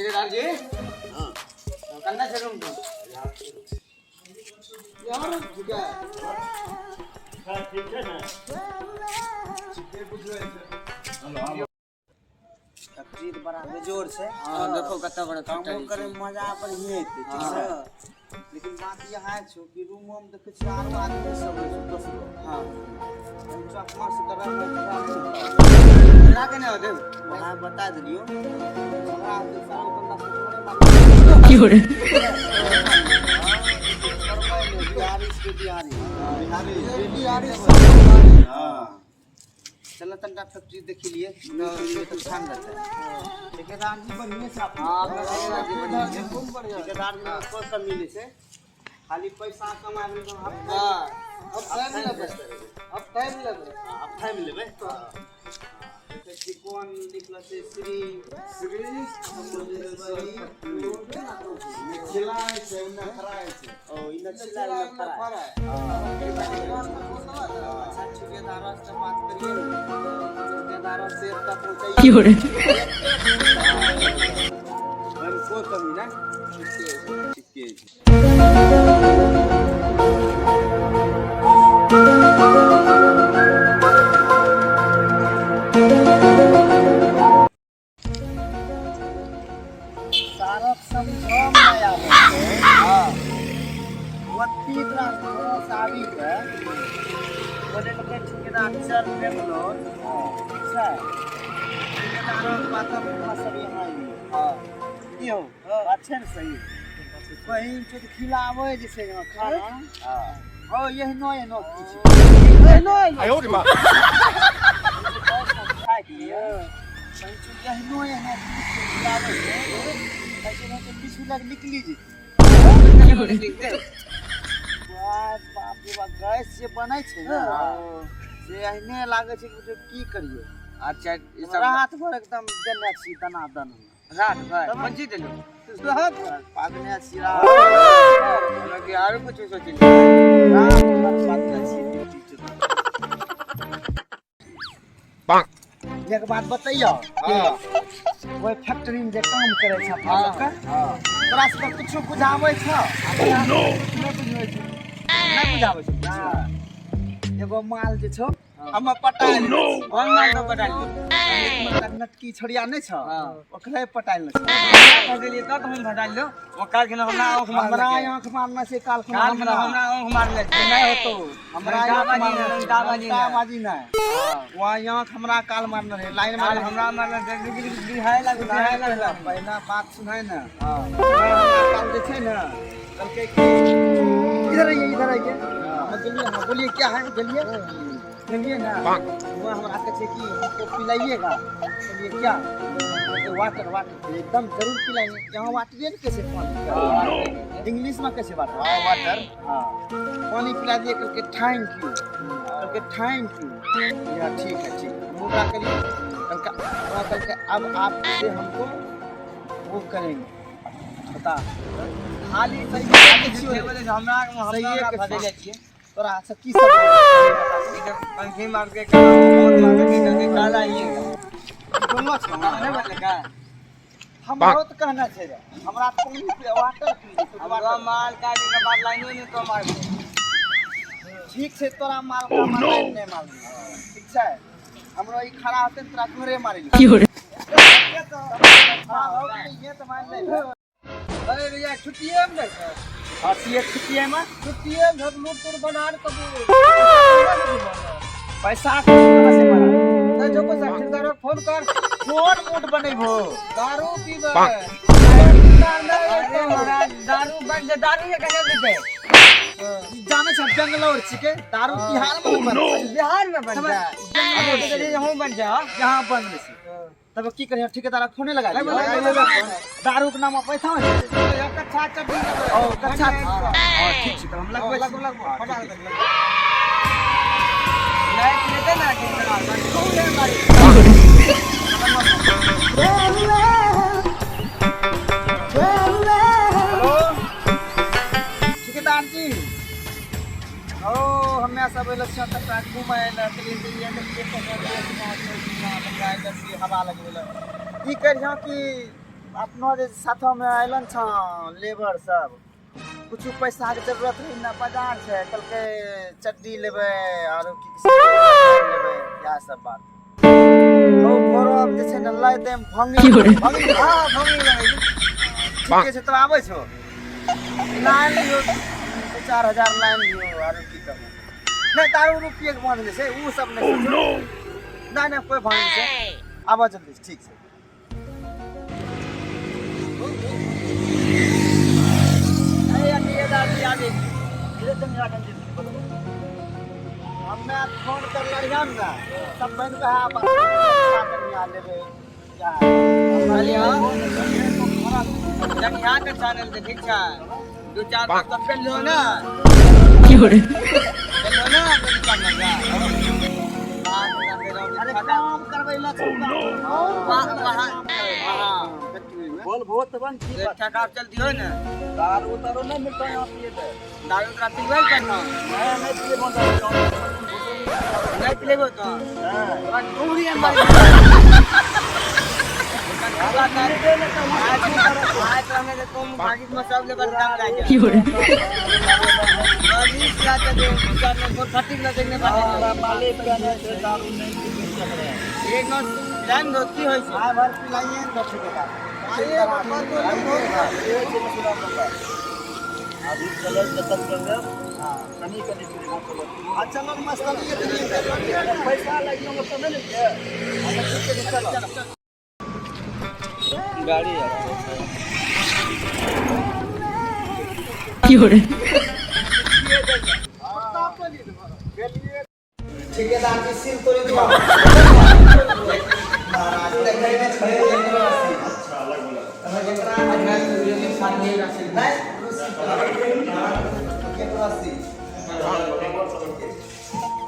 ठेकेदार जी। हाँ। कन्ना छै रूम तो यार ठीक है। ठीक छै ने? ठीके बुझबै छै। फैक्ट्री तऽ बड़ा बेजोड़ छै। हां, देखो कतना बड़ा कामो फैक्ट्री करे छै। मे मजा बढ़िए एतै, ठीक छै? लेकिन बात इएह छौ कि रूमो मे देखै छियै आरो आदमी सब रहै छै दोसरो। चकमा से गरम होइ छै। लगा के नहीं होते। वहाँ बता देलियो हमरा आदमी सारा बंदा से थोड़े मार बिहारी के बिहारी। बिहारी। बिहारी। हाँ। चल तनिका फैक्ट्री देखी लिए तऽ ध्यान रहतै। ठेकेदार जी बढ़िए छै अपना। हां, अपना ठेकेदार जी बढ़िया छै। ठेकेदार जी में कोई कमी नहीं छै, खाली पैसा कमाबै में हम। हाँ, अब टाइम लेबै, अब टाइम लेबै। अब टाइम लेबै। देखै छी कोन लिखल छै, श्री श्री मिथिला छै, नखरा छै। ओ ई नचिला मिथिला नखरा। नखरा। अच्छा, ठेकेदार से बात करिए ने, ठेकेदार से तक पहुंचाइए, ओहिमे कोई कमी नहीं। ठीके छै। सारक समझम नहि आबै छै। ओत्ती तोरा भरोस आबि के बोले लगे ठेकेदार चल बेंगलोर, ठीक छै? ठेकेदारक बात हमरा सब यहाँ अयलियै। की हौ, बात छै ने सही? बहिन चोद खिलाबै जे छै यहाँ खाना। हो, एहनो एहनो की छै, एहनो एहनो खाइके लिए बहिन चोद एहनो एहनो की छै खिलाबै छै, कहै छै ने किछु लग निकली जेतै। बाप बाप रे बाप, गैस जे बनै छै ने से एहने लागै छै कि बुझियौ की करियै। अच्छा, ई सब रात भर एकदम देने छी दनादन। रात भर कोन चीज देलू? रात भर पागने छी रात। हमरा कि आरो कुछ सोचली। रात भर पागने छी ड्यूटी चुका। एक बात बतैयौ? हाँ। ओहि फैक्ट्री में जे काम करै छै अपना सबके, हाँ। तोरा सबके कुछो बुझाबै छौ? नहि बुझबै छै। नहि बुझाबै छौ कुछो? एगो माल जे छौ हम पटायल। कौन माल को पटा लियो? नटकी छोड़िया नहि छौ? हाँ। ओकरे पटायल छै। कह देलिए तब हम भटा लियो। वो काल के हमरा आँख मार। हमरा आँख मारना छै काल खुना। काल के हमरा हमरा आँख मारले छै। नहि होतो हमरा आँख लंका बाजी मारना। नहि, लंका बाजी नहि। लंका बाजी नहि। वहाँ आँख हमरा काल मारने रहे लाइन काल मारने। हमरा मारले छै, बिहाय लागल, बिहाय लागल। पहिला बात सुनाय ने। हाँ। हमरा काल जे छै ने कहलकै कि इधर आइए, इधर आइए। हम गेलिए। हाँ, बोलिए, क्या है? गेलिए, गेलिए ना, वहाँ हमरा कहै छै कि हमको पिलाइएगा। बोलिए, क्या? कहलकै, वाटर, वाटर। एकदम जरूर पिलाएंगे। यहाँ वाटर ने कैसे पानी इंग्लिश में कैसे वाटर? हाँ, वाटर। हाँ, पानी पिला दिए। कहलकै thank you, कहलकै thank you. या ठीक है, ठीक है। हम ओकरा करिए, कहलकै, वहाँ कहलकै अब आपसे हमको वो करेंगे। बता खाली सही छियो। बोले छै, हमरा हमरा सहिए हमरा के फटे छै। जाइ छियै। तोरा से की सब पंखी मार के काला मोर मार के करके काला आइएगा। बोललो छौ? नहीं बोलले का? हमरो तऽ कहना छै रे, हमरा तऽ पानी पिला, वाटर पी। हमरा माल काटे के बाद लाइनो नहीं तो मार दे। ठीक छै, तोरा माल का माल नहीं माल, ठीक छै? हमरो ई खड़ा होते ने तोरा घरे मारे। ये तऽ मान ले। अरे भैया, छुट्टिए में नहीं छै। हाँ, छुट्टिए में। छुट्टिए में लूट तूट बना के कबू पैसा कहाँ से बना? नहीं जो पैसा, ठेकेदार के फोन कर। कोन मूड बनेबो? दारू पीबै। अरे महाराज, दारू बन जा, दारू ये कने बिके? जाने छै बेंगलोर छिके, दारू बिहार में बनै छै। बिहार में बन जा, बेंगलोर अब तो यहाँ बन जा। यहाँ बन छै। तब की करियो? ठेकेदार के फोने लगा दियो। लगा दियो। दारू के नाम पैसा होइ छै। कच्चा चटनी। ओ कच्चा, हां, ठीक छै, तब हम लगबै छी। लगबो, लगबो। हाँ, फटा ठीक छै। लाइट लेते ना ठेकेदार, कौन है मारी? हेलो ठेकेदार जी, ओ हमे सब एल छियै तकरा घुमै लए, कहलियै देखियै, हवा लगबै लए। ई करिहँ कि अपनो जे साथोमे अयलन छ लेबर सब, कुछ पैसा के जरूरत है ना, बाजार छै, कहलकै चड्डी लेबै आरो की लेबै, इएह सब बात। ओ घरो जे छै ने लाइ देम भंगी भंगी, हाँ भंगी लगै। ठीके छै, तब आबै छौ, लाइन लियौ, 2-4 हजार लाइन लियौ, आरो की करबै। नहि, दारू उरू पियके बन्द नहि छै, ओ सब नहि सोचू। नहि नहि, कोइ भंग नहि छै, आबऽ जल्दी। ठीक छै। हमे फोन करले रहियन ने, सब बनि के लेबै। जंघिया के चैनल छै, ठीक छै, दू चार पाँच पेन लो ना, पेन लो ना, दू चार महीना। अरे काम करबै ला छौ। बोल बहुत बन की बात। ठेका चलती हो ने। दारू तारू नहीं मिलता यहाँ पिए थे। दारू तोरा पीबै करना। नहीं नहीं, पिए बंद। नहीं पिलेबो तो तोरा घुमरी मारी। आज तो हमें तुम भागित में सब लेबर काम लागे 20 लाख के दो चार में बहुत फटी न देखने पाते। मालिक कहने से दारू नहीं पी सक रहे हैं। एक नो टाइम दो की होय छै। आइ भर पिलाइए ने ठेकेदार। ये छै मसला बाबा। अभी चलल जतन कर ले। कनी कनी पीबो चलो। आ चलल मस्त। पैसा लागियो तब ने के। चलो। गाड़ी है। ठेकेदार के सिर तोड़ि दियो महाराज, देखै ने छै एकरो रसीद। अच्छा अलग बोला। एकरा नहीं रसीद, एक रसीद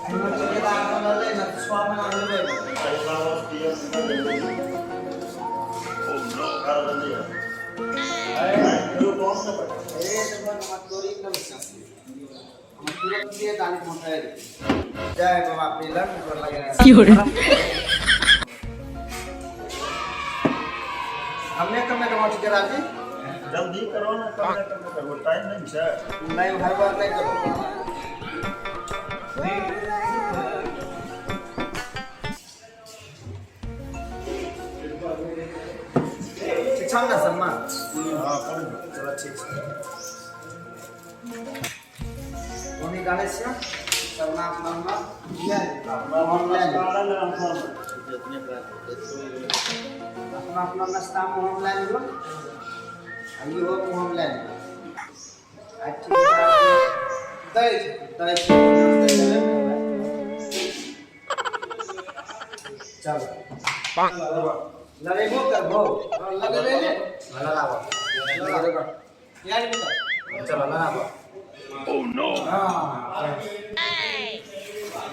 एहिमे ठेकेदार बनलै ने, 6 महीना होबै। पैसा बस पिए। कर जल्दी है। अरे कौन सा पड़े? ए देखो न, तोरी न हम तुरंत लिए दानी पहुंचाए। जय बाबा पीलर ऊपर लगे। हमने कमे कमाओ ठेकेदार जी। जल्दी करो ना, कम ना कम करो, टाइम नहीं है। नहीं, हर बार नहीं करो। ठीक छ ने सम्मा? हां, कर। चलो, ठीक छै। मम्मी गानै छियै सब नाम नाम अपना अपना ना अपना। अपना अपना नाश्ता मुँहमे लए लियौ आ इहो मुँहमे लए लियौ। आ ठेकेदार दै छै, दै छै। चल, लड़ेबो करबो, लड़ाबो। चलो, लड़ाबो। हाँ,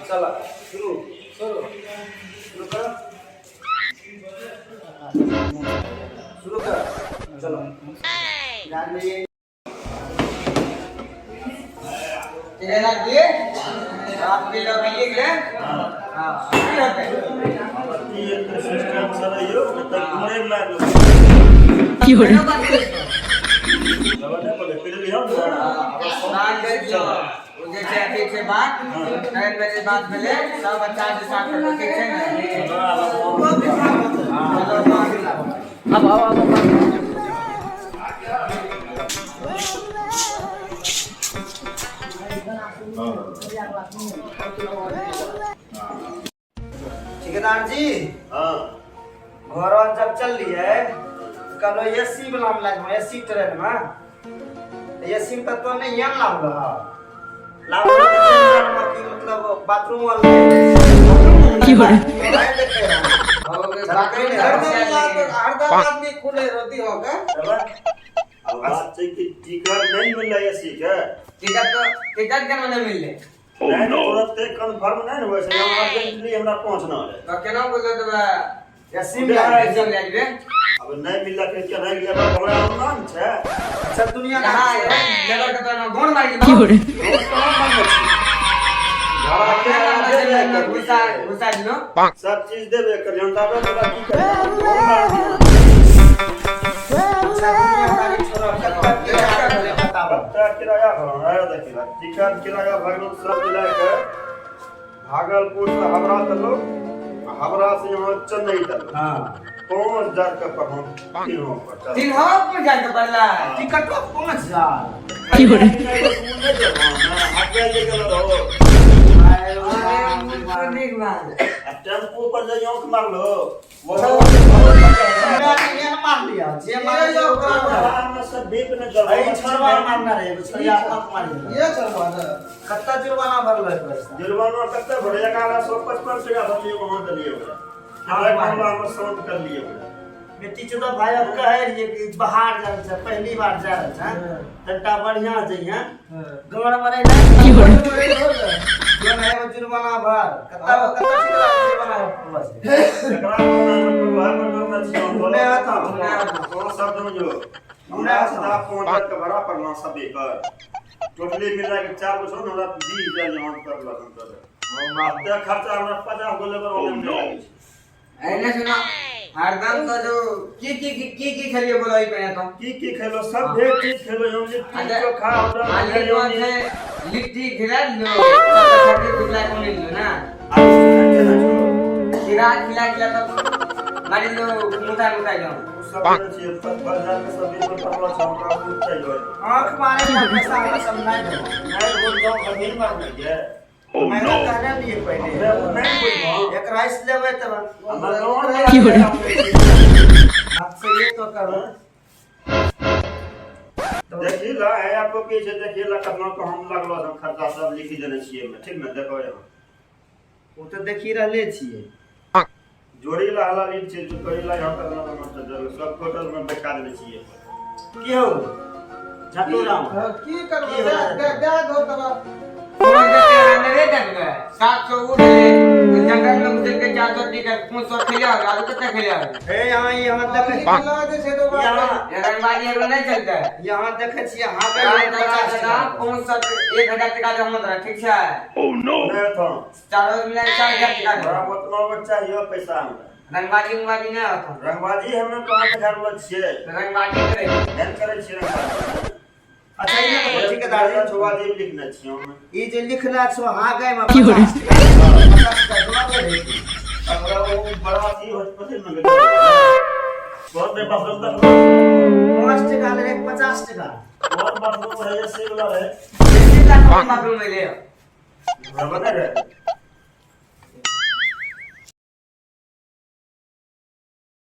चलो, शुरू शुरू शुरू करो, शुरू करो, चलो गाड़ी। ठेकेदार जी, आप भी लोग आइए गेले। हाँ, की होतै? ई एक सिस्टम चलैयो तब घुमरे में मार लो। केना बात करै छौ? दवा नहीं बोले फिर भी हम बात करि दियौ। ओ जे छै अथी छै बात, ट्रेन में जे बात भेलै, सब बच्चा के साथ करबै, ठीक छै ने? चलो, बात। अब अब अब। ठेकेदार जी। हाँ। घर जब चल लिए, कहलो एसी वाला में लाग, एसी ट्रेन में। एसी में तो नहीं यहाँ लाभ रहा, लाभ की मतलब बाथरूम वाला नहीं देखे रहा। आदमी खुले रोटी होगा। अब बात छै कि टिकट नहीं मिल रहा है के। टिकट तो टिकट केना नहि मिललै? नहीं, तुरंत कंफर्म नहीं हुए से इमरजेंसी हमरा पहुंचना है। तो केना बोललो तब? एसी में लाग। एसी में लए जेबै। अब नहीं मिलला फिर केना गेलै, हमरा नाम छै। अच्छा, दुनिया यहाँ लेबर के तो गोड़ मारि गेलौ। घुसा घुसा दिलो। सब चीज देबे कर जनता की करी? किराया भरल है। देखिए, टिकट किराया भरल सब मिला के भागलपुर से हावड़ा तक, हावड़ा से यहाँ चेन्नई तक। हाँ। 5000 के पहुंच तीनों पर। तीन हो 5000 के पड़ला। टिकटो 5000। अरे नीक बात। टेम्पो पर जे आंख मारलो वो हमरा के मार लिया जे मारे जो ओकरा सब बीप ने जल। अई छोड़वा मारना रे, एगो छोड़िया हाथ मारी देलक। ये चलवा ना। कत्ता जुर्माना भरल है पैसा? जुर्माना कते भरे? 1155 टका भरलिए, वहां देलिए ओकरा। हमरा मामला में शांत कर लिए ओकरा। बेटी चौदह भाई, अब कहे रहिए कि बाहर जा रहल छै, पहली बार जा रहल छै, तनिटा बढ़िया जइहे। गमर मरे नहीं जो नहीं वो जुर्माना भर। कत्ता कत्ता टका जुर्माना भरल छै? एकरा में घर में करना छियो। नहि आता। तो सब जो हमरा सीधा 5000 के भाड़ा पड़लो सभी पर। टोटली मिला के चार गो छौ ने, हमरा 20,000 जमा करलक। हम तो एते खर्चा हमरा 50 गो लेबर ओने में लागै छै। एने सुनो, हरदम तो जो की की की की की खेलिए बोलो ई पे तो। की की खेलो? सब ढेर चीज खेलो। हम लिट्टी चोखा होटल। आलू कौन से लिट्टी खिला लो, सब खट्टी खिला को नहीं लो ना। खिला खिला खिला तो मारी लो मुता मुता जाओ। सब छियै 50,000 के सब्जी पर पड़लो छै। हमरा कुछ चाहिए। आंख मारे का पैसा हमरा सब नहीं देबो। नहीं बोल दो, नहीं मारने के। मैंने कहने लिए पहले। नहीं बोलबो। एक राइस लेबै तब। हमरा लोन। बात सही है तो करो। देखी ला है आपको की छै, देखी ला कतना को हम लगलो हम खर्चा सब लिखी देने छियै में, ठीक ने? देखो यहाँ। ओ तऽ देखी रहले छियै। जोड़ी ला हला लीन छै, जो करी ला यहाँ कतना कतना चल सब होटल में बैठा देने छियै। की हौ झटू राम? हाँ, की करबै? की दे होलै? दे दे दो तोरा। मेरे दे 700 उठ ले जंगल में गुजर के 400 टिकट 500 खेलिया होगा, आलू कितना खेलिया होगा? हे, यहाँ यहाँ देखे। लगा दे छै तो। यहाँ। ये रंगबाजी एगो नहीं चलता है। यहाँ देखे छियै हाँ। 50 टका 500 1000 टका दे हम तोरा, ठीक छै? नहीं तो चारों मिला के 4000 टका दे। हमरा उतना चाहिए पैसा हमरा। रंगबाजी उंगबाजी नहीं होता। रंगबाजी हमे कहाँ देखा रहल छियै? रंगबाजी करे। नहि करै छियै रंगबाजी। अच्छा, ई देखो ठेकेदार जी। छुआ जी, लिखने छियै हमे। ई जे लिखला छो हाँ गए में 50 टका, 50 टका बराबर है की? हमरा ओ बड़ा अथी होत पसिन न गेल बहुत बे बाथरूम तक। 5 टका ले, 50 टका। बहुत बाथरूम रहे, से वाला रहे। सीधा कौन बाथरूम में ले? बराबर नहीं रहे।